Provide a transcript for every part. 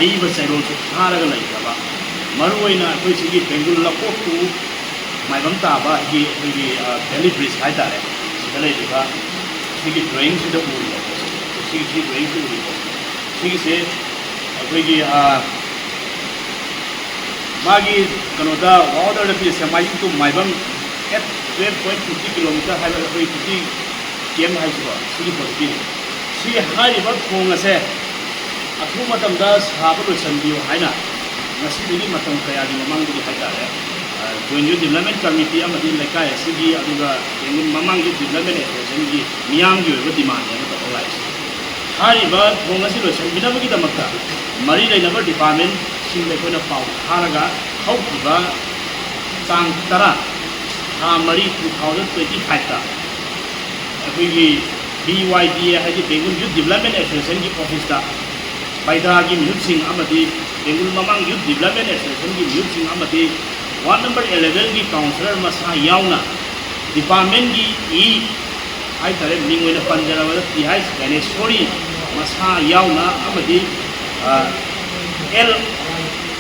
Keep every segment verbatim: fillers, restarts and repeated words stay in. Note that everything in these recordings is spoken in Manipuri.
ꯑꯏꯕ ꯆꯩꯔꯣꯜꯁꯨ ꯊꯥꯔꯒ ꯂꯩꯈ꯭ꯔꯕ, ꯃꯔꯨꯑꯣꯏꯅ ꯑꯩꯈꯣꯏ ꯁꯤꯒꯤ ꯕꯦꯡꯒꯨꯜ ꯂꯀꯣꯛꯇꯨ ꯃꯥꯏꯕꯝ ꯇꯥꯕ ꯑꯩꯒꯤ, ꯑꯩꯈꯣꯏꯒꯤ, ꯑ, ꯚꯦꯂꯤ ꯕ꯭ꯔꯤꯖ ꯍꯥꯏꯇꯥꯔꯦ, ꯁꯤꯗ ꯂꯩꯔꯤꯕ ꯁꯤꯒꯤ ꯗ꯭ꯔꯣꯌꯤꯡꯁꯤꯗ ꯎꯔꯤꯕ ꯄꯣꯠꯁꯦ, ꯁꯤꯒꯤ, ꯁꯤ ꯗ꯭ꯔꯣꯌꯤꯡꯁꯤꯗ ꯎꯔꯤꯕ ꯄꯣꯠꯁꯦ, ꯁꯤꯒꯤꯁꯦ ꯑꯩꯈꯣꯏꯒꯤ, ꯑ, ꯃꯥꯒꯤ ꯀꯩꯅꯣꯗ ꯋꯥꯔꯜꯗ ꯄꯤꯔꯤꯁꯦ ꯃꯥꯏꯕꯝ ꯇꯨ ꯃꯥꯏꯕꯝ at twelve point fifty kilometer ꯍꯥꯏꯕ ꯑꯩꯈꯣꯏ fifty K M ꯍꯥꯏꯁꯤꯀꯣ, ꯁꯤꯒꯤ ꯄꯣꯠꯁꯤꯒꯤꯅꯤ꯫ ꯁꯤ ꯍꯥꯏꯔꯤꯕ ꯊꯣꯡ ꯑꯁꯦ ꯑꯊꯨꯕ ꯃꯇꯝꯗ ꯁꯥꯕ ꯂꯣꯏꯁꯤꯟꯕꯤꯌꯨ ꯍꯥꯏꯅ ꯉꯁꯤꯗꯒꯤ ꯃꯇꯝ ꯀꯌꯥꯒꯤ ꯃꯃꯥꯡꯗꯒꯤ ꯍꯥꯏꯇꯥꯔꯦ, ꯑ, Joint Youth Development Committee ꯑꯃꯗꯤ ꯂꯩꯀꯥꯏ ꯑꯁꯤꯒꯤ, ꯑꯗꯨꯒ ꯕꯦꯡꯒꯨꯜ ꯃꯃꯥꯡ Youth Development Associationꯒꯤ ꯃꯤꯌꯥꯝꯒꯤ ꯑꯣꯏꯕ demand ꯑꯃ ꯇꯧꯔ ꯂꯥꯛꯏꯁꯦ꯫ ꯍꯥꯏꯔꯤꯕ ꯊꯣꯡ ꯑꯁꯤ ꯂꯣꯏꯁꯤꯟꯕꯤꯅꯕꯒꯤꯗꯃꯛꯇ ꯃꯔꯤ ꯂꯩꯅꯕ departmentꯁꯤꯡꯗ ꯑꯩꯈꯣꯏꯅ ꯄꯥꯎ ꯊꯥꯔꯒ ꯍꯧꯈꯤꯕ ꯇꯥꯡ ꯇꯔꯥ, ꯊꯥ ꯃꯔꯤ, two thousand twenty fiveꯇ ꯑꯩꯈꯣꯏꯒꯤ B Y D A ꯍꯥꯏꯗꯤ ꯕꯦꯡꯒꯨꯜ Youth Development Associationꯒꯤ officeꯇ ꯄꯥꯏꯗꯥꯒꯤ ꯃꯤꯍꯨꯠꯁꯤꯡ ꯑꯃꯗꯤ ꯕꯦꯡꯒꯨꯜ ꯃꯃꯥꯡ Youth Development Associationꯒꯤ ꯃꯤꯍꯨꯠꯁꯤꯡ ꯑꯃꯗꯤ ward number elevenꯒꯤ councillor ꯃꯁꯥ ꯌꯥꯎꯅ departmentꯀꯤ ꯏ ꯍꯥꯏꯇꯥꯔꯦ, ꯃꯤꯡ ꯑꯣꯏꯅ ꯄꯟꯖꯔꯕꯗ T H ꯒꯅꯦꯁꯣꯔꯤ ꯃꯁꯥ ꯌꯥꯎꯅ ꯑꯃꯗꯤ, ꯑ, L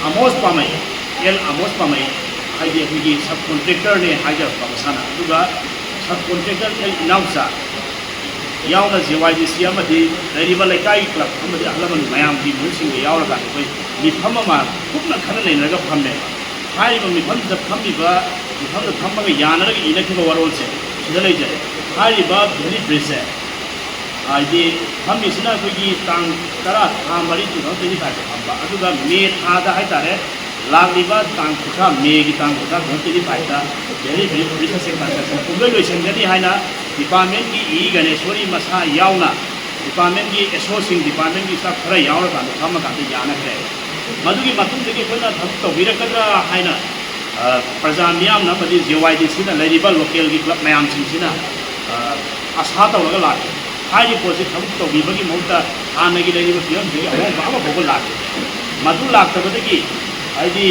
ꯑꯃꯣꯁ ꯄꯥꯃꯩ, L ꯑꯃꯣꯁ ꯄꯥꯃꯩ ꯍꯥꯏꯗꯤ ꯑꯩꯈꯣꯏꯒꯤ sub contractorꯅꯦ ꯍꯥꯏꯖꯔꯛꯄ ꯃꯁꯥꯅ, ꯑꯗꯨꯒ sub contractor L ꯏꯅꯥꯎꯆꯥ ꯌꯥꯎꯅ J Y D C ꯑꯃꯗꯤ ꯂꯩꯔꯤꯕ ꯂꯩꯀꯥꯏꯒꯤ club ꯑꯃꯗꯤ ꯑꯍꯜ ꯂꯃꯟ ꯃꯌꯥꯝꯒꯤ ꯃꯤꯍꯨꯠꯁꯤꯡꯒ ꯌꯥꯎꯔꯀꯥꯟꯗ ꯑꯩꯈꯣꯏ ꯃꯤꯐꯝ ꯑꯃ ꯀꯨꯞꯅ ꯈꯟꯅ ꯅꯩꯅꯔꯒ ꯐꯝꯃꯦ꯫ ꯍꯥꯏꯔꯤꯕ ꯃꯤꯐꯝꯁꯤꯗ ꯐꯝꯃꯤꯕ, ꯃꯤꯐꯝꯗ ꯐꯝꯃꯒ ꯌꯥꯅꯔꯒ ꯏꯅꯈꯤꯕ ꯋꯥꯔꯣꯜꯁꯦ ꯁꯤꯗ ꯂꯩꯖꯔꯦ꯫ ꯍꯥꯏꯔꯤꯕ ꯚꯦꯂꯤ ꯕ꯭ꯔꯤꯖꯁꯦ ꯍꯥꯏꯗꯤ ꯐꯝꯃꯤꯁꯤꯅ ꯑꯩꯈꯣꯏꯒꯤ ꯇꯥꯡ ꯇꯔꯥ, ꯊꯥ ꯃꯔꯤ, two thousand twenty fiveꯇ ꯐꯝꯕ, ꯑꯗꯨꯒ ꯃꯦ ꯊꯥꯗ ꯍꯥꯏꯇꯥꯔꯦ, ꯂꯥꯛꯂꯤꯕ ꯇꯥꯡ ꯀꯨꯟꯊ꯭ꯔꯥ, ꯃꯦꯒꯤ ꯇꯥꯡ ꯀꯨꯟꯊ꯭ꯔꯥ, two thousand twenty fiveꯇ ꯚꯦꯂꯤ ꯕ꯭ꯔꯤꯖ, ꯕ꯭ꯔꯤꯖ ꯑꯁꯤ construction ꯄꯨꯡꯂꯣꯏ ꯂꯣꯏꯁꯤꯟꯒꯅꯤ ꯍꯥꯏꯅ departmentꯀꯤ ꯏ ꯒꯅꯦꯁꯣꯔꯤ ꯃꯁꯥ ꯌꯥꯎꯅ departmentꯀꯤ S Oꯁꯤꯡ, departmentꯀꯤ staff ꯈꯔ ꯌꯥꯎꯔꯀꯥꯟꯗ ꯐꯝꯃꯀꯥꯟꯗ ꯌꯥꯅꯈ꯭ꯔꯦ꯫ ꯃꯗꯨꯒꯤ ꯃꯇꯨꯡꯗꯒꯤ ꯑꯩꯈꯣꯏꯅ ꯊꯕꯛ ꯇꯧꯕꯤꯔꯛꯀꯗ꯭ꯔꯥ ꯍꯥꯏꯅ, ꯑ, ꯄ꯭ꯔꯖꯥ ꯃꯤꯌꯥꯝꯅ ꯑꯃꯗꯤ J Y D Cꯅ ꯂꯩꯔꯤꯕ localꯒꯤ club ꯃꯌꯥꯝꯁꯤꯡꯁꯤꯅ, ꯑ, ꯑꯁꯥ ꯇꯧꯔꯒ ꯂꯥꯛꯈꯤ꯫ ꯍꯥꯏꯔꯤꯕ ꯄꯣꯠꯁꯤ ꯊꯕꯛ ꯇꯧꯕꯤꯕꯒꯤ ꯃꯍꯨꯠꯇ ꯍꯥꯟꯅꯒꯤ ꯂꯩꯔꯤꯕ ꯐꯤꯕꯝꯁꯤꯗꯒꯤ ꯑꯍꯣꯡꯕ ꯑꯃ ꯐꯥꯎꯕ ꯂꯥꯛꯈꯤꯗꯦ꯫ ꯃꯗꯨ ꯂꯥꯛꯇꯕꯗꯒꯤ ꯍꯥꯏꯗꯤ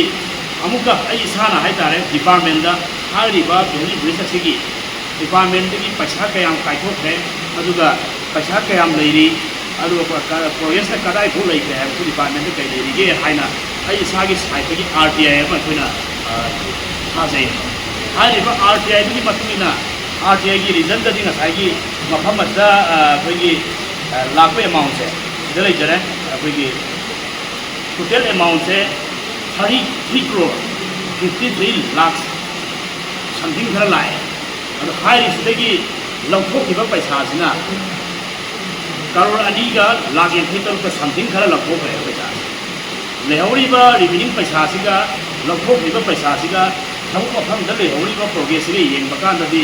ꯑꯃꯨꯛꯀ ꯑꯩ ꯏꯁꯥꯅ ꯍꯥꯏꯇꯥꯔꯦ departmentꯗ ꯍꯥꯏꯔꯤꯕ ꯚꯦꯂꯤ ꯕ꯭ꯔꯤꯖ ꯑꯁꯤꯒꯤ departmentꯗꯒꯤ ꯄꯩꯁꯥ ꯀꯌꯥꯝ ꯀꯥꯏꯊꯣꯛꯈ꯭ꯔꯦ, ꯑꯗꯨꯒ ꯄꯩꯁꯥ ꯀꯌꯥꯝ ꯂꯩꯔꯤ, ꯑꯗꯨꯒ ꯄ꯭ꯔꯣꯒ꯭ꯔꯦꯁꯅ ꯀꯗꯥꯏ ꯐꯥꯎ ꯂꯩꯈ꯭ꯔꯦ ꯍꯥꯏꯕꯁꯤ ꯗꯤꯄꯥꯔꯠꯃꯦꯟꯗ ꯀꯩ ꯂꯩꯔꯤꯒꯦ ꯍꯥꯏꯅ ꯑꯩ ꯏꯁꯥꯒꯤ ꯁꯥꯏꯠꯇꯒꯤ ꯑꯥꯔ ꯇꯤ ꯑꯥꯏ ꯑꯃ ꯑꯩꯈꯣꯏꯅ, ꯑ, ꯊꯥꯖꯩ꯫ ꯍꯥꯏꯔꯤꯕ ꯑꯥꯔ ꯇꯤ ꯑꯥꯏꯗꯨꯒꯤ ꯃꯇꯨꯡ ꯏꯟꯅ ꯑꯥꯔ ꯇꯤ ꯑꯥꯏꯒꯤ ꯔꯤꯖꯜꯗꯗꯤ ꯉꯁꯥꯏꯒꯤ ꯃꯐꯝ ꯑꯁꯤꯗ, ꯑ, ꯑꯩꯈꯣꯏꯒꯤ, ꯑ, ꯂꯥꯛꯄ ꯑꯦꯃꯥꯎꯟꯁꯦ ꯁꯤꯗ ꯂꯩꯖꯔꯦ꯫ ꯑꯩꯈꯣꯏꯒꯤ total ꯑꯦꯃꯥꯎꯟꯁꯦ thirty three crore fifty three lakhs something ꯈꯔ ꯂꯥꯛꯑꯦ꯫ ꯑꯗꯣ ꯍꯥꯏꯔꯤꯁꯤꯗꯒꯤ ꯂꯧꯊꯣꯛꯈꯤꯕ ꯄꯩꯁꯥꯁꯤꯅ ꯀꯔꯣꯔ ꯑꯅꯤꯒ ꯂꯥꯈ ꯌꯥꯡꯈꯩ ꯇꯔꯨꯛꯀ something ꯈꯔ ꯂꯧꯊꯣꯛꯈ꯭ꯔꯦ ꯄꯩꯁꯥꯁꯦ꯫ ꯂꯩꯍꯧꯔꯤꯕ ꯔꯤꯃꯦꯅꯤꯡ ꯄꯩꯁꯥꯁꯤꯒ, ꯂꯧꯊꯣꯛꯈꯤꯕ ꯄꯩꯁꯥꯁꯤꯒ, ꯊꯕꯛ ꯃꯐꯝꯗ ꯂꯩꯍꯧꯔꯤꯕ ꯄ꯭ꯔꯣꯒ꯭ꯔꯦꯁꯁꯤꯒ ꯌꯦꯡꯕ ꯀꯥꯟꯗꯗꯤ,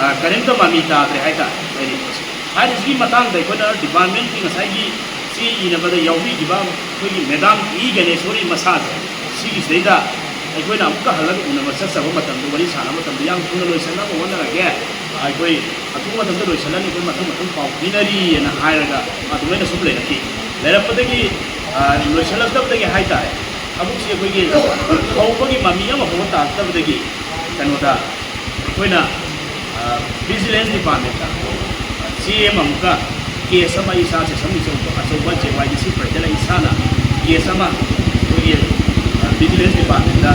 ꯑ, ꯀꯔꯤꯝꯇ ꯃꯃꯤ ꯇꯥꯗ꯭ꯔꯦ ꯍꯥꯏꯇꯥꯔꯦ ꯂꯩꯔꯤꯕꯁꯦ꯫ ꯍꯥꯏꯔꯤꯁꯤꯒꯤ ꯃꯇꯥꯡꯗ ꯑꯩꯈꯣꯏꯅ ꯗꯤꯄꯥꯔꯠꯃꯦꯟꯒꯤ ꯉꯁꯥꯏꯒꯤ ꯆꯦ ꯏꯅꯕꯗ ꯌꯥꯎꯕꯤꯈꯤꯕ ꯑꯩꯈꯣꯏꯒꯤ ꯃꯦꯗꯥꯝ ꯏ ꯒꯅꯦꯁꯣꯔꯤ ꯃꯁꯥꯁꯦ, ꯁꯤꯒꯤꯁꯤꯗꯩꯗ ꯑꯩꯈꯣꯏꯅ ꯑꯃꯨꯛꯀ ꯍꯜꯂꯒ ꯎꯅꯕ ꯆꯠꯆꯕ ꯃꯇꯝꯗ, ꯋꯥꯔꯤ ꯁꯥꯟꯅꯕ ꯃꯇꯝꯗ, "ꯌꯥꯝ ꯊꯨꯅ ꯂꯣꯏꯁꯤꯟꯅꯕ ꯍꯣꯠꯅꯔꯒꯦ, ꯑꯩꯈꯣꯏ ꯑꯊꯨꯕ ꯃꯇꯝꯗ ꯂꯣꯏꯁꯤꯜꯂꯅꯤ, ꯑꯩꯈꯣꯏ ꯃꯊꯪ ꯃꯊꯪ ꯄꯥꯎ ꯄꯤꯅꯔꯤꯑꯅ" ꯍꯥꯏꯔꯒ ꯑꯗꯨꯃꯥꯏꯅ ꯁꯨꯝ ꯂꯩꯔꯛꯈꯤ꯫ ꯂꯩꯔꯛꯄꯗꯒꯤ, ꯑ, ꯂꯣꯏꯁꯤꯜꯂꯛꯇꯕꯗꯒꯤ ꯍꯥꯏꯇꯥꯔꯦ, ꯊꯕꯛꯁꯤ ꯑꯩꯈꯣꯏꯒꯤ ꯍꯧꯕꯒꯤ ꯃꯃꯤ ꯑꯃ ꯐꯥꯎꯕ ꯇꯥꯔꯛꯇꯕꯗꯒꯤ ꯀꯩꯅꯣꯗ ꯑꯩꯈꯣꯏꯅ, ꯑ, ꯚꯤꯖꯤꯂꯦꯟꯁ ꯗꯤꯄꯥꯔꯠꯃꯦꯟꯇ ꯆꯦ ꯑꯃ ꯑꯃꯨꯛꯀ, ꯀꯦꯁ ꯑꯃ, ꯑꯩ ꯏꯁꯥ ꯁꯦꯁꯟ ꯑꯆꯧꯕ, ꯑꯆꯧꯕ ꯖꯦ ꯋꯥꯏ ꯗꯤ ꯁꯤ ꯄ꯭ꯔꯦꯁꯤꯗꯦꯟ ꯏꯁꯥꯅ ꯀꯦꯁ ꯑꯃ ꯑꯩꯈꯣꯏꯒꯤ, ꯑ, ꯚꯤꯖꯤꯂꯦꯟꯁ ꯗꯤꯄꯥꯔꯠꯃꯦꯟꯇ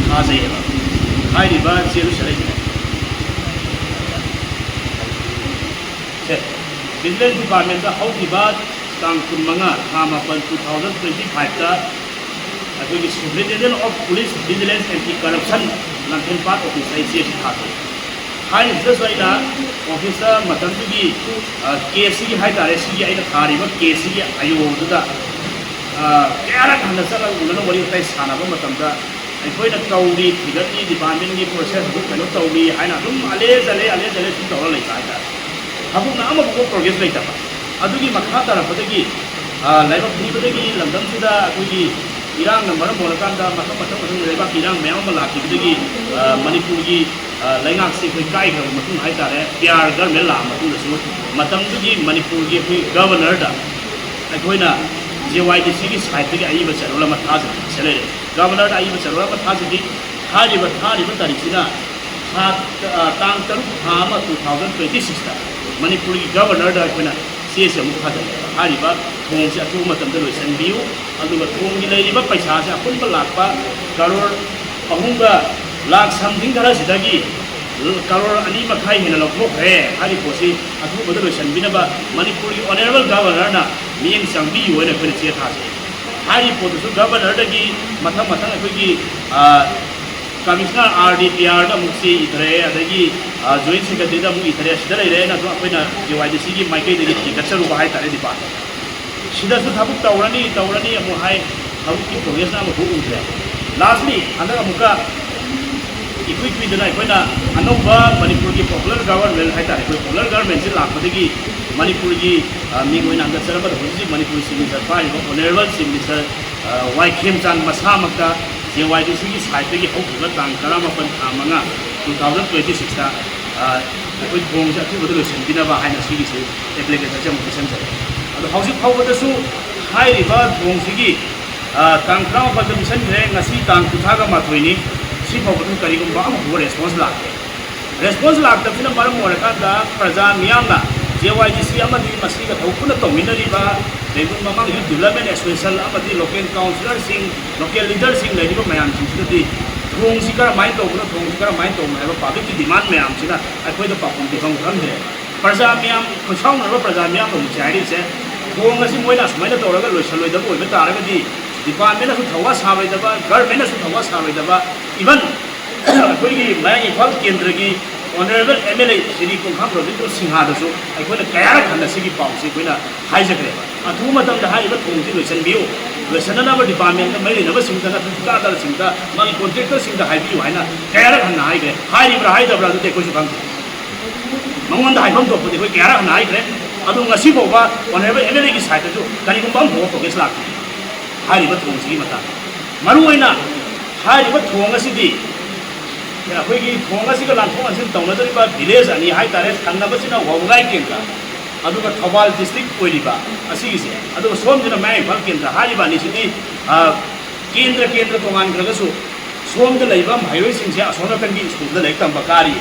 ꯊꯥꯖꯩꯌꯦꯕ꯫ ꯍꯥꯏꯔꯤꯕ ꯆꯦꯗꯨ ꯁꯤꯗ ꯂꯩꯕꯅꯦ꯫ ꯁꯦ, ꯚꯤꯖꯤꯂꯦꯟꯁ ꯗꯤꯄꯥꯔꯠꯃꯦꯟꯇ ꯍꯧꯈꯤꯕ ꯇꯥꯡ ꯀꯨꯟꯃꯉꯥ, ꯊꯥ ꯃꯥꯄꯟ, two thousand twenty fiveꯇ ꯑꯩꯈꯣꯏꯒꯤ Superintendent of Police Vigilance Anti Corruption ꯂꯝꯐꯦꯜꯄꯥꯠ ꯑꯣꯐꯤꯁꯇ ꯑꯩ ꯆꯦ ꯑꯁꯤ ꯊꯥꯖꯩ꯫ ꯍꯥꯏꯔꯤꯕꯁꯤꯗꯁꯨ ꯑꯩꯅ ꯑꯣꯐꯤꯁꯇ ꯃꯇꯝꯗꯨꯒꯤ, ꯑ, ꯀꯦꯁꯁꯤꯒꯤ ꯍꯥꯏꯇꯥꯔꯦ, ꯁꯤꯒꯤ ꯑꯩꯅ ꯊꯥꯔꯤꯕ ꯀꯦꯁꯁꯤꯒꯤ ꯑꯌꯣꯗꯨꯗ, ꯑ, ꯀꯌꯥꯔꯛ ꯍꯟꯅ ꯆꯠꯂꯒ ꯎꯅꯅ ꯋꯥꯔꯤ ꯋꯥꯇꯥꯏ ꯁꯥꯟꯅꯕ ꯃꯇꯝꯗ ꯑꯩꯈꯣꯏꯅ ꯀꯧꯔꯤ, ꯊꯤꯒꯠꯂꯤ, ꯗꯤꯄꯥꯔꯠꯃꯦꯟꯒꯤ ꯄ꯭ꯔꯣꯁꯦꯁ ꯑꯗꯨꯝ ꯀꯩꯅꯣ ꯇꯧꯔꯤ ꯍꯥꯏꯅ ꯑꯗꯨꯝ ꯑꯂꯦ ꯆꯂꯦ, ꯑꯂꯦ ꯆꯂꯦ ꯁꯨꯝ ꯇꯧꯔ ꯂꯩꯕ ꯍꯥꯏꯇꯥꯔꯦ꯫ ꯊꯕꯛꯅ ꯑꯃꯐꯥꯎꯕ ꯄ꯭ꯔꯣꯒ꯭ꯔꯦꯁ ꯂꯩꯇꯕ꯫ ꯑꯗꯨꯒꯤ ꯃꯈꯥ ꯇꯥꯔꯛꯄꯗꯒꯤ, ꯑ, ꯂꯥꯏꯕꯛ ꯊꯤꯕꯗꯒꯤ ꯂꯝꯗꯝꯁꯤꯗ ꯑꯩꯈꯣꯏꯒꯤ ꯏꯔꯥꯡꯅ ꯃꯔꯝ ꯑꯣꯏꯔꯀꯥꯟꯗ ꯃꯊꯪ ꯃꯊꯪ ꯃꯊꯪ ꯂꯩꯕꯥꯛꯀꯤ ꯏꯔꯥꯡ ꯃꯌꯥꯝ ꯑꯃ ꯂꯥꯛꯈꯤꯕꯗꯒꯤ, ꯑ, ꯃꯅꯤꯄꯨꯔꯒꯤ, ꯑ, ꯂꯩꯉꯥꯛꯁꯤ ꯑꯩꯈꯣꯏ ꯀꯥꯏꯈ꯭ꯔꯕ ꯃꯇꯨꯡ ꯍꯥꯏꯇꯥꯔꯦ, ꯄꯤ ꯑꯥꯔ ꯒꯔꯃꯦꯟ ꯂꯥꯛꯑ ꯃꯇꯨꯡꯗꯁꯨ ꯃꯇꯝꯗꯨꯒꯤ ꯃꯅꯤꯄꯨꯔꯒꯤ ꯑꯩꯈꯣꯏ ꯒꯕꯔꯅꯔꯗ ꯑꯩꯈꯣꯏꯅ ꯖꯦ ꯋꯥꯏ ꯗꯤ ꯁꯤꯒꯤ ꯁꯥꯏꯠꯇꯒꯤ ꯑꯏꯕ ꯆꯦꯔꯣꯜ ꯑꯃ ꯊꯥꯖꯕ ꯁꯤꯗ ꯂꯩꯔꯦ꯫ ꯒꯕꯔꯅꯔꯗ ꯑꯏꯕ ꯆꯦꯔꯣꯜ ꯑꯃ ꯊꯥꯖꯈꯤ꯫ ꯍꯥꯏꯔꯤꯕ ꯊꯥꯔꯤꯕ ꯇꯥꯔꯤꯛꯁꯤꯅ ꯊꯥ, ꯑ, ꯇꯥꯡ ꯇꯔꯨꯛ ꯊꯥ ꯑꯃ two thousand twenty sixꯇ ꯃꯅꯤꯄꯨꯔꯒꯤ ꯒꯕꯔꯅꯔꯗ ꯑꯩꯈꯣꯏꯅ ꯆꯦꯁꯦ ꯑꯃꯨꯛ ꯊꯥꯖꯤꯜꯂꯦ꯫ ꯍꯥꯏꯔꯤꯕ ꯊꯣꯡꯁꯦ ꯑꯊꯨꯕ ꯃꯇꯝꯗ ꯂꯣꯏꯁꯤꯟꯕꯤꯌꯨ, ꯑꯗꯨꯒ ꯊꯣꯡꯒꯤ ꯂꯩꯔꯤꯕ ꯄꯩꯁꯥꯁꯦ ꯑꯄꯨꯟꯕ ꯂꯥꯛꯄ ꯀꯔꯣꯔ ꯑꯍꯨꯝꯒ ꯂꯥꯛ something ꯈꯔꯁꯤꯗꯒꯤ ꯀꯔꯣꯔ ꯑꯅꯤ ꯃꯈꯥꯏ ꯍꯦꯟꯅ ꯂꯧꯊꯣꯛꯈ꯭ꯔꯦ꯫ ꯍꯥꯏꯔꯤꯕ ꯄꯣꯠꯁꯤ ꯑꯊꯨꯕꯗ ꯂꯣꯏꯁꯤꯟꯕꯤꯅꯕ ꯃꯅꯤꯄꯨꯔꯒꯤ ꯑꯣꯅꯔꯦꯕꯜ ꯒꯕꯔꯅꯔꯅ ꯃꯤꯠꯌꯦꯡ ꯆꯪꯕꯤꯌꯨ ꯍꯥꯏꯅ ꯑꯩꯈꯣꯏꯅ ꯆꯦ ꯊꯥꯖꯩ꯫ ꯍꯥꯏꯔꯤꯕ ꯄꯣꯠꯇꯨꯁꯨ ꯒꯕꯔꯅꯔꯗꯒꯤ ꯃꯊꯪ ꯃꯊꯪ ꯑꯩꯈꯣꯏꯒꯤ, ꯑ, ꯀꯃꯤꯁꯅꯔ ꯑꯥꯔ ꯗꯤ ꯄꯤ ꯑꯥꯔꯗ ꯑꯃꯨꯛ ꯆꯦ ꯏꯊꯔꯛꯑꯦ, ꯑꯗꯒꯤ, ꯑ, ꯖꯣꯏꯟ ꯁꯦꯀ꯭ꯔꯦꯇꯔꯤꯗ ꯑꯃꯨꯛ ꯏꯊꯔꯛꯑꯦ꯫ ꯁꯤꯗ ꯂꯩꯔꯦꯅ ꯑꯗꯨꯝ ꯑꯩꯈꯣꯏꯅ ꯖꯦ ꯋꯥꯏ ꯗꯤ ꯁꯤꯒꯤ ꯃꯥꯏꯀꯩꯗꯒꯤ ꯊꯤꯒꯠꯆꯔꯨꯕ ꯍꯥꯏꯇꯥꯔꯦ ꯗꯤꯄꯥꯔꯠꯃꯦꯟ꯫ ꯁꯤꯗꯁꯨ ꯊꯕꯛ ꯇꯧꯔꯅꯤ, ꯇꯧꯔꯅꯤ ꯑꯃꯨꯛ ꯍꯥꯏ, ꯊꯕꯛꯀꯤ ꯄ꯭ꯔꯣꯒ꯭ꯔꯦꯁꯅ ꯑꯃꯐꯥꯎ ꯎꯗ꯭ꯔꯦ꯫ ꯂꯥꯁꯂꯤ, ꯍꯟꯗꯛ ꯑꯃꯨꯛꯀ ꯏꯀꯨꯏ ꯀꯨꯏꯗꯅ ꯑꯩꯈꯣꯏꯅ ꯑꯅꯧꯕ ꯃꯅꯤꯄꯨꯔꯒꯤ ꯄꯣꯄꯨꯂꯔ ꯒꯕꯔꯃꯦꯟ ꯍꯥꯏꯇꯥꯔꯦ, ꯑꯩꯈꯣꯏ ꯄꯣꯄꯨꯂꯔ ꯒꯕꯔꯃꯦꯟꯁꯤ ꯂꯥꯛꯄꯗꯒꯤ ꯃꯅꯤꯄꯨꯔꯒꯤ, ꯑ, ꯃꯤꯡ ꯑꯣꯏꯅ ꯍꯟꯗꯛ ꯆꯠꯂꯝꯕꯗ ꯍꯧꯖꯤꯛ ꯍꯧꯖꯤꯛ ꯃꯅꯤꯄꯨꯔ ꯆꯤꯐ ꯃꯤꯅꯤꯁꯇꯔ ꯄꯥꯏꯔꯤꯕ ꯑꯣꯅꯔꯦꯕꯜ ꯆꯤꯐ ꯃꯤꯅꯤꯁꯇꯔ, ꯑ, ꯋꯥꯏ ꯈꯦꯝꯆꯥꯟ ꯃꯁꯥꯃꯛꯇ ꯖꯦ ꯋꯥꯏ ꯗꯤ ꯁꯤꯒꯤ ꯁꯥꯏꯠꯇꯒꯤ ꯍꯧꯈꯤꯕ ꯇꯥꯡ ꯇꯔꯥꯃꯥꯄꯟ ꯊꯥ ꯃꯉꯥ, two thousand twenty sixꯇ, ꯑ, ꯑꯩꯈꯣꯏ ꯊꯣꯡꯁꯦ ꯑꯊꯨꯕꯗ ꯂꯣꯏꯁꯤꯟꯕꯤꯅꯕ ꯍꯥꯏꯅ ꯁꯤꯒꯤꯁꯤ ꯑꯦꯄ꯭ꯂꯤꯀꯦꯁꯟꯁꯦ ꯑꯃꯨꯛ ꯄꯤꯁꯤꯟꯖꯔꯦ꯫ ꯑꯗꯣ ꯍꯧꯖꯤꯛ ꯐꯥꯎꯕꯗꯁꯨ ꯍꯥꯏꯔꯤꯕ ꯊꯣꯡꯁꯤꯒꯤ, ꯑ, ꯇꯥꯡ ꯇꯔꯥꯃꯥꯄꯟꯗ ꯄꯤꯁꯤꯟꯈ꯭ꯔꯦ, ꯉꯁꯤ ꯇꯥꯡ ꯀꯨꯟꯊ꯭ꯔꯥꯒ ꯃꯥꯊꯣꯏꯅꯤ, ꯁꯤ ꯐꯥꯎꯕꯗꯁꯨ ꯀꯔꯤꯒꯨꯝꯕ ꯑꯃꯐꯥꯎꯕ ꯔꯦꯁꯄꯣꯟꯁ ꯂꯥꯛꯇꯦ꯫ ꯔꯦꯁꯄꯣꯟꯁ ꯂꯥꯛꯇꯕꯁꯤꯅ ꯃꯔꯝ ꯑꯣꯏꯔꯀꯥꯟꯗ ꯄ꯭ꯔꯖꯥ ꯃꯤꯌꯥꯝꯅ ꯖꯦ ꯋꯥꯏ ꯗꯤ ꯁꯤ ꯑꯃꯗꯤ ꯃꯁꯤꯒ ꯊꯕꯛ ꯄꯨꯟꯅ ꯇꯧꯃꯤꯟꯅꯔꯤꯕ ꯕꯦꯡꯒꯨꯜ ꯃꯃꯥꯡ ꯌꯨꯠ ꯗꯤꯕꯂꯞꯃꯦꯟ ꯑꯦꯁꯣꯁꯤꯌꯦꯁꯟ ꯑꯃꯗꯤ ꯂꯣꯀꯦꯜ ꯀꯥꯎꯟꯁꯤꯂꯔꯁꯤꯡ, ꯂꯣꯀꯦꯜ ꯂꯤꯗꯔꯁꯤꯡ ꯂꯩꯔꯤꯕ ꯃꯌꯥꯝꯁꯤꯡꯁꯤꯗꯗꯤ ꯊꯣꯡꯁꯤ ꯀꯔꯝꯍꯥꯏꯅ ꯇꯧꯕꯅꯣ, ꯊꯣꯡꯁꯤ ꯀꯔꯝꯍꯥꯏꯅ ꯇꯧꯕꯅꯣ ꯍꯥꯏꯕ ꯄꯕ꯭ꯂꯤꯛꯀꯤ ꯗꯤꯃꯥꯟ ꯃꯌꯥꯝꯁꯤꯅ ꯑꯩꯈꯣꯏꯗ ꯄꯥꯎꯈꯨꯝ ꯄꯤꯐꯝ ꯈꯪꯗ꯭ꯔꯦ꯫ ꯄ꯭ꯔꯖꯥ ꯃꯤꯌꯥꯝ, ꯈꯣꯏꯁꯥꯎꯅꯔꯕ ꯄ꯭ꯔꯖꯥ ꯃꯤꯌꯥꯝꯅ ꯍꯧꯖꯤꯛꯁꯦ ꯍꯥꯏꯔꯤꯕꯁꯦ, ꯊꯣꯡ ꯑꯁꯤ ꯃꯣꯏꯅ ꯑꯁꯨꯃꯥꯏꯅ ꯇꯧꯔꯒ ꯂꯣꯏꯁꯤꯜꯂꯣꯏꯗꯕ ꯑꯣꯏꯕ ꯇꯥꯔꯒꯗꯤ ꯗꯤꯄꯥꯔꯠꯃꯦꯟꯅꯁꯨ ꯊꯧꯋꯥ ꯁꯥꯔꯣꯏꯗꯕ, ꯒꯔꯃꯦꯟꯅꯁꯨ ꯊꯧꯋꯥ ꯁꯥꯔꯣꯏꯗꯕ, ꯏꯚꯟ ꯑꯩꯈꯣꯏꯒꯤ ꯃꯌꯥꯏ ꯏꯝꯐꯥꯜ ꯀꯦꯟꯗ꯭ꯔꯒꯤ honourable M L A Shri Kongkham Robindro ꯁꯤꯡꯍꯥꯗꯁꯨ ꯑꯩꯈꯣꯏꯅ ꯀꯌꯥꯔꯛ ꯍꯟꯅ ꯁꯤꯒꯤ ꯄꯥꯎꯁꯤ ꯑꯩꯈꯣꯏꯅ ꯍꯥꯏꯖꯈ꯭ꯔꯦꯕ꯫ ꯑꯊꯨꯕ ꯃꯇꯝꯗ ꯍꯥꯏꯔꯤꯕ ꯊꯣꯡꯁꯤ ꯂꯣꯏꯁꯤꯟꯕꯤꯌꯨ, ꯂꯣꯏꯁꯤꯟꯅꯅꯕ ꯗꯤꯄꯥꯔꯠꯃꯦꯟꯗ ꯃꯔꯤ ꯂꯩꯅꯕꯁꯤꯡꯗ ꯅꯠꯇ꯭ꯔꯒ ꯊꯤꯀꯥꯗꯥꯔꯁꯤꯡꯗ, ꯃꯥꯒꯤ ꯀꯣꯟꯇ꯭ꯔꯦꯛꯇꯔꯁꯤꯡꯗ ꯍꯥꯏꯕꯤꯌꯨ ꯍꯥꯏꯅ ꯀꯌꯥꯔꯛ ꯍꯟꯅ ꯍꯥꯏꯈ꯭ꯔꯦ꯫ ꯍꯥꯏꯔꯤꯕ꯭ꯔꯥ ꯍꯥꯏꯗꯕ꯭ꯔꯥ ꯑꯗꯨꯗꯤ ꯑꯩꯈꯣꯏꯁꯨ ꯈꯪꯗꯦ꯫ ꯃꯉꯣꯟꯗ ꯍꯥꯏꯐꯝ ꯊꯣꯛꯄꯗꯤ ꯑꯩꯈꯣꯏ ꯀꯌꯥꯔꯛ ꯍꯟꯅ ꯍꯥꯏꯈ꯭ꯔꯦ꯫ ꯑꯗꯨ ꯉꯁꯤ ꯐꯥꯎꯕ ꯑꯣꯅꯔꯦꯕꯜ ꯑꯦꯝ ꯑꯦꯜ ꯑꯦꯒꯤ ꯁꯥꯏꯠꯇꯁꯨ ꯀꯔꯤꯒꯨꯝꯕ ꯑꯃꯐꯥꯎꯕ ꯄ꯭ꯔꯣꯒ꯭ꯔꯦꯁ ꯂꯥꯛꯇꯦ ꯍꯥꯏꯔꯤꯕ ꯊꯣꯡꯁꯤꯒꯤ ꯃꯇꯥꯡꯗ꯫ ꯃꯔꯨꯑꯣꯏꯅ ꯍꯥꯏꯔꯤꯕ ꯊꯣꯡ ꯑꯁꯤꯗꯤ ꯑꯩꯈꯣꯏꯒꯤ ꯊꯣꯡ ꯑꯁꯤꯒ ꯂꯥꯟꯊꯣꯛ ꯂꯥꯟꯁꯤꯟ ꯇꯧꯅꯗꯧꯔꯤꯕ ꯚꯤꯂꯦꯖ ꯑꯅꯤ ꯍꯥꯏꯇꯥꯔꯦ, ꯊꯪꯅꯕꯁꯤꯅ ꯋꯥꯕꯒꯥꯏ ꯀꯦꯟꯗ꯭ꯔ, ꯑꯗꯨꯒ ꯊꯧꯕꯥꯜ ꯗꯤꯁꯇ꯭ꯔꯤꯛ ꯑꯣꯏꯔꯤꯕ ꯑꯁꯤꯒꯤꯁꯦ, ꯑꯗꯨꯒ ꯁꯣꯝꯁꯤꯅ ꯃꯌꯥꯏ ꯏꯝꯐꯥꯜ ꯀꯦꯟꯗ꯭ꯔ꯫ ꯍꯥꯏꯔꯤꯕ ꯑꯅꯤꯁꯤꯗꯤ, ꯑ, ꯀꯦꯟꯗ꯭ꯔ ꯀꯦꯟꯗ꯭ꯔ ꯇꯣꯉꯥꯟꯈ꯭ꯔꯒꯁꯨ ꯁꯣꯝꯗ ꯂꯩꯕ ꯃꯍꯩꯔꯣꯏꯁꯤꯡꯁꯦ ꯑꯁꯣꯝ ꯅꯥꯀꯟꯒꯤ ꯁ꯭ꯀꯨꯜꯗ ꯂꯥꯏꯔꯤꯛ ꯇꯝꯕ ꯀꯥꯔꯤ꯫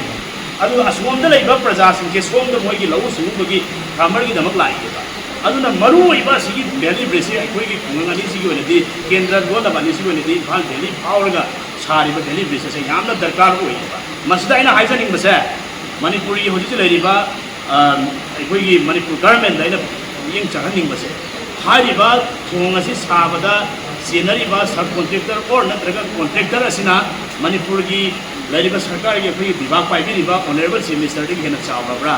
ꯑꯗꯨꯒ ꯑꯁꯣꯝꯗ ꯂꯩꯕ ꯄ꯭ꯔꯖꯥꯁꯤꯡꯁꯦ ꯁꯣꯝꯗ ꯃꯣꯏꯒꯤ ꯂꯧꯎ ꯁꯤꯡꯎꯕꯒꯤ ꯐꯥꯔꯃꯔꯒꯤꯗꯃꯛ ꯂꯥꯛꯏꯅꯦꯕ꯫ ꯑꯗꯨꯅ ꯃꯔꯨ ꯑꯣꯏꯕ ꯑꯁꯤꯒꯤ ꯚꯦꯂꯤ ꯕ꯭ꯔꯤꯖꯁꯤ ꯑꯩꯈꯣꯏꯒꯤ ꯈꯨꯡꯒꯪ ꯑꯅꯤꯁꯤꯒꯤ ꯑꯣꯏꯅꯗꯤ, ꯀꯦꯟꯗ꯭ꯔ ꯂꯣꯟꯅꯕ ꯑꯅꯤꯁꯤꯒꯤ ꯑꯣꯏꯅꯗꯤ, ꯏꯝꯐꯥꯜ ꯚꯦꯂꯤ ꯐꯥꯎꯔꯒ ꯁꯥꯔꯤꯕ ꯚꯦꯂꯤ ꯕ꯭ꯔꯤꯖ ꯑꯁꯦ ꯌꯥꯝꯅ ꯗꯔꯀꯥꯔ ꯑꯣꯏꯌꯦꯕ꯫ ꯃꯁꯤꯗ ꯑꯩꯅ ꯍꯥꯏꯖꯅꯤꯡꯕꯁꯦ, ꯃꯅꯤꯄꯨꯔꯒꯤ ꯍꯧꯖꯤꯛ ꯍꯧꯖꯤꯛ ꯂꯩꯔꯤꯕ, ꯑ, ꯑꯩꯈꯣꯏꯒꯤ ꯃꯅꯤꯄꯨꯔ ꯒꯔꯃꯦꯟꯗ ꯑꯩꯅ ꯃꯤꯠꯌꯦꯡ ꯆꯪꯍꯟꯅꯤꯡꯕꯁꯦ, ꯍꯥꯏꯔꯤꯕ ꯊꯣꯡ ꯑꯁꯤ ꯁꯥꯕꯗ ꯆꯦꯟꯅꯔꯤꯕ ꯁꯕ ꯀꯣꯟꯇ꯭ꯔꯦꯛꯇꯔ ꯑꯣꯔ ꯅꯠꯇ꯭ꯔꯒ ꯀꯣꯟꯇ꯭ꯔꯦꯛꯇꯔ ꯑꯁꯤꯅ ꯃꯅꯤꯄꯨꯔꯒꯤ ꯂꯩꯔꯤꯕ ꯁꯔꯀꯥꯔꯒꯤ ꯑꯩꯈꯣꯏꯒꯤ ꯕꯤꯚꯥꯒ ꯄꯥꯏꯕꯤꯔꯤꯕ ꯑꯣꯅꯔꯦꯕꯜ ꯆꯤꯐ ꯃꯤꯅꯤꯁꯇꯔꯗꯒꯤ ꯍꯦꯟꯅ ꯆꯥꯎꯔꯕ꯭ꯔꯥ?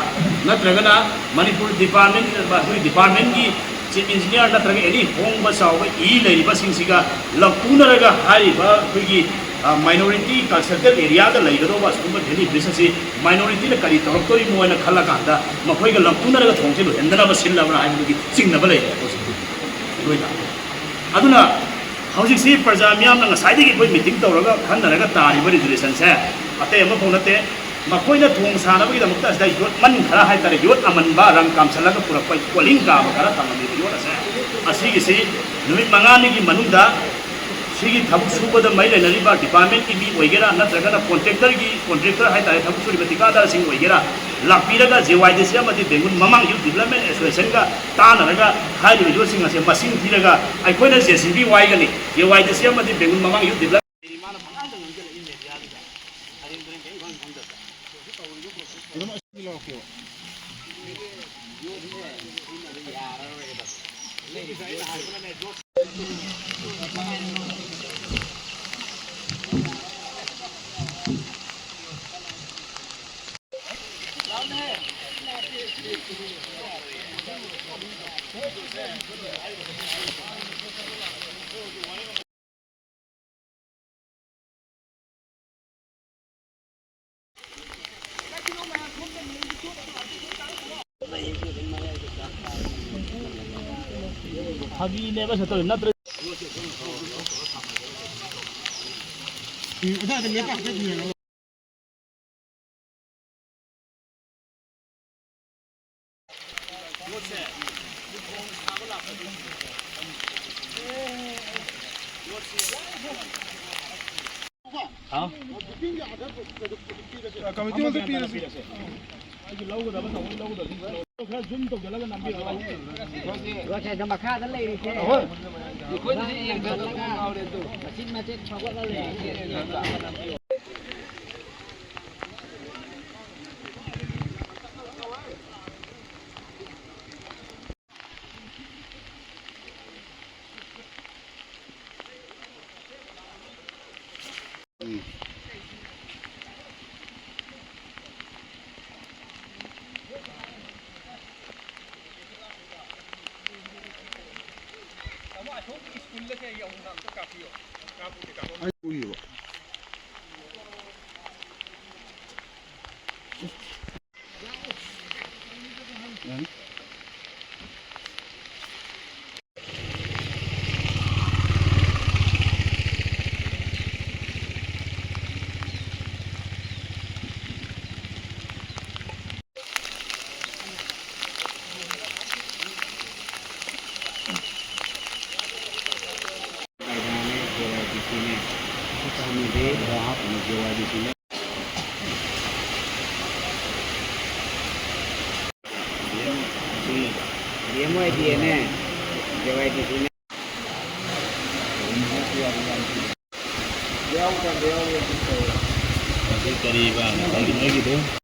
ꯅꯠꯇ꯭ꯔꯒꯅ ꯃꯅꯤꯄꯨꯔ ꯗꯤꯄꯥꯔꯠꯃꯦꯟ, ꯑꯩꯈꯣꯏ ꯗꯤꯄꯥꯔꯠꯃꯦꯟꯒꯤ ꯆꯤꯐ ꯏꯟꯖꯤꯅꯤꯌꯥꯔ ꯅꯠꯇ꯭ꯔꯒ ꯑꯦꯅꯤ ꯍꯣꯡꯕ ꯆꯥꯎꯕ ꯏ ꯂꯩꯔꯤꯕꯁꯤꯡꯁꯤꯒ ꯂꯧꯇꯨꯅꯔꯒ ꯍꯥꯏꯔꯤꯕ ꯑꯩꯈꯣꯏꯒꯤ, ꯑ, ꯃꯥꯏꯅꯣꯔꯤꯇꯤ ꯀꯟꯁꯦꯟꯇ꯭ꯔꯦꯠ ꯑꯦꯔꯤꯌꯥꯗ ꯂꯩꯒꯗꯧꯕ ꯑꯁꯤꯒꯨꯝꯕ ꯚꯦꯂꯤ ꯕ꯭ꯔꯤꯖ ꯑꯁꯤ ꯃꯥꯏꯅꯣꯔꯤꯇꯤꯅ ꯀꯔꯤ ꯇꯧꯔꯛꯇꯣꯔꯤꯃꯣ ꯍꯥꯏꯅ ꯈꯜꯂꯀꯥꯟꯗ ꯃꯈꯣꯏꯒ ꯂꯧꯇꯨꯅꯔꯒ ꯊꯣꯡꯁꯦ ꯂꯣꯏꯍꯟꯗꯅꯕ ꯁꯤꯜꯂꯕ꯭ꯔꯥ ꯍꯥꯏꯕꯗꯨꯒꯤ ꯆꯤꯡꯅꯕ ꯂꯩꯔꯦ ꯍꯧꯖꯤꯛꯇꯤ ꯑꯩꯈꯣꯏꯗ꯫ ꯑꯗꯨꯅ ꯍꯧꯖꯤꯛꯁꯤ ꯄ꯭ꯔꯖꯥ ꯃꯤꯌꯥꯝꯅ ꯉꯁꯥꯏꯗꯒꯤ ꯑꯩꯈꯣꯏ ꯃꯤꯇꯤꯡ ꯇꯧꯔꯒ ꯈꯟꯅꯔꯒ ꯇꯥꯔꯤꯕ ꯔꯤꯖꯣꯂꯨꯁꯟꯁꯦ ꯑꯇꯩ ꯑꯃꯐꯥꯎ ꯅꯠꯇꯦ꯫ ꯃꯈꯣꯏꯅ ꯊꯣꯡ ꯁꯥꯅꯕꯒꯤꯗꯃꯛꯇ ꯑꯁꯤꯗ ꯌꯣꯠꯃꯟ ꯈꯔ ꯍꯥꯏꯇꯥꯔꯦ, ꯌꯣꯠ ꯑꯃꯟꯕ ꯔꯪ ꯀꯥꯝꯁꯜꯂꯒ ꯄꯨꯔꯛꯄ ꯀꯣꯂꯤꯡ ꯀꯥꯕ ꯈꯔ ꯊꯝꯃꯝꯃꯤꯕ ꯌꯣꯠ ꯑꯁꯦ, ꯑꯁꯤꯒꯤꯁꯤ ꯅꯨꯃꯤꯠ ꯃꯉꯥꯅꯤꯒꯤ ꯃꯅꯨꯡꯗ ꯁꯤꯒꯤ ꯊꯕꯛ ꯁꯨꯕꯗ ꯃꯔꯤ ꯂꯩꯅꯔꯤꯕ ꯗꯤꯄꯥꯔꯠꯃꯦꯟꯒꯤ ꯃꯤ ꯑꯣꯏꯒꯦꯔꯥ, ꯅꯠꯇ꯭ꯔꯒꯅ ꯀꯣꯟꯇ꯭ꯔꯦꯛꯇꯔꯒꯤ, ꯀꯣꯟꯇ꯭ꯔꯦꯛꯇꯔ ꯍꯥꯏꯇꯥꯔꯦ, ꯊꯕꯛ ꯁꯨꯔꯤꯕ ꯊꯤꯀꯥꯗꯥꯔꯁꯤꯡ ꯑꯣꯏꯒꯦꯔꯥ, ꯂꯥꯛꯄꯤꯔꯒ ꯖꯦ ꯋꯥꯏ ꯗꯤ ꯁꯤ ꯑꯃꯗꯤ ꯕꯦꯡꯒꯨꯜ ꯃꯃꯥꯡ ꯌꯨꯠ ꯗꯤꯕꯂꯞꯃꯦꯟ ꯑꯦꯁꯣꯁꯤꯌꯦꯁꯟꯒ ꯇꯥꯟꯅꯔꯒ ꯍꯥꯏꯔꯤꯕ ꯌꯣꯠꯁꯤꯡ ꯑꯁꯦ ꯃꯁꯤꯡ ꯊꯤꯔꯒ ꯑꯩꯈꯣꯏꯅ ꯖꯦ ꯁꯤ ꯕꯤ ꯋꯥꯏꯒꯅꯤ꯫ ꯖꯦ ꯋꯥꯏ ꯗꯤ ꯁꯤ ꯑꯃꯗꯤ ꯕꯦꯡꯒꯨꯜ ꯃꯃꯥꯡ ꯌꯨꯠ ꯗꯤꯕꯂꯞ ꯐꯥꯒꯤꯅꯦꯕ ꯁꯦ ꯇꯧꯔꯤ ꯅꯠꯇ꯭ꯔ? ꯍꯥꯎ꯫ ꯀꯃꯤꯇꯤ ꯍꯣꯜꯗ ꯄꯤꯔꯁꯤ꯫ ꯑꯩꯁꯨ ꯂꯧꯒꯗꯕ ꯇꯧꯕ ꯂꯧꯒꯗꯕ ꯈꯔ ꯖꯨꯝ ꯇꯧꯁꯤꯜꯂꯒ ꯅꯝꯕꯤꯔꯣ꯫ ꯃꯈꯥꯗ ꯂꯩꯔꯤꯁꯦ꯫ ꯃꯆꯤꯠ ꯃꯆꯤꯠ ꯐꯥꯎꯒꯠꯂ ꯂꯩꯔꯤꯁꯦ꯫ ꯀꯔꯤꯕ ꯉꯁꯥꯏꯒꯤ ꯅꯣꯏꯒꯤꯗꯣ?